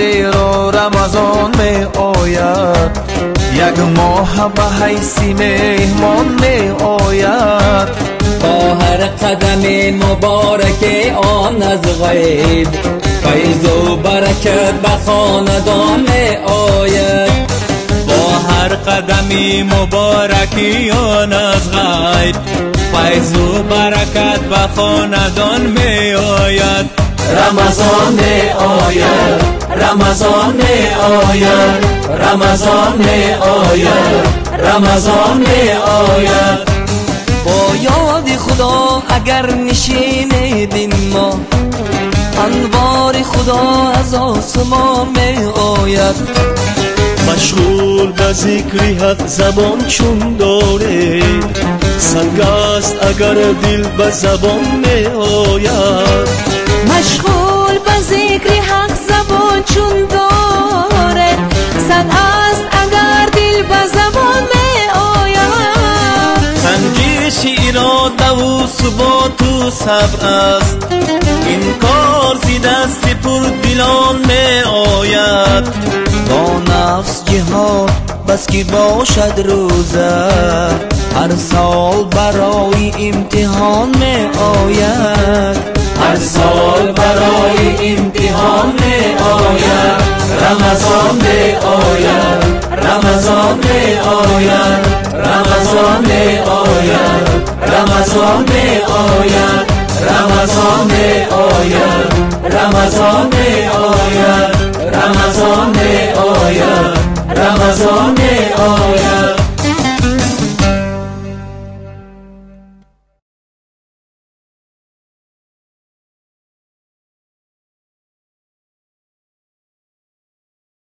Зеро Рамазон меояд, як моҳ ба ҳайси меҳмон меояд. Бо ҳар қадами муборак он аз ғайб, файзу баракат ба хонадон меояд. Бо ҳар қадами муборак он аз ғайб, файзу баракат ба хонадон меояд. Рамазон меояд, Рамазон меояд, Рамазон меояд, Рамазон меояд. Бо ёди Худо агар нишинед ин моҳ, анвори Худо аз осмон меояд. Машғул ба зикри ҳақ забон чун доред, санг аст агар дил ба забон меояд. Машғул ба зикри ҳақ забон чун доред, санг аст агар дил ба забон меояд. Санҷиши иродаву суботу сабр аст, ин кор зи дасти пурдилон меояд. Бо нафс ҷиҳод бас ки бошад рӯза, ҳар сол барои имтиҳон меояд. Ҳар сол барои имтиҳон меояд. Рамазон меояд, Рамазон меояд, Рамазон меояд, Рамазон меояд, Рамазон меояд, Рамазон меояд, Рамазон меояд, Рамазон меояд.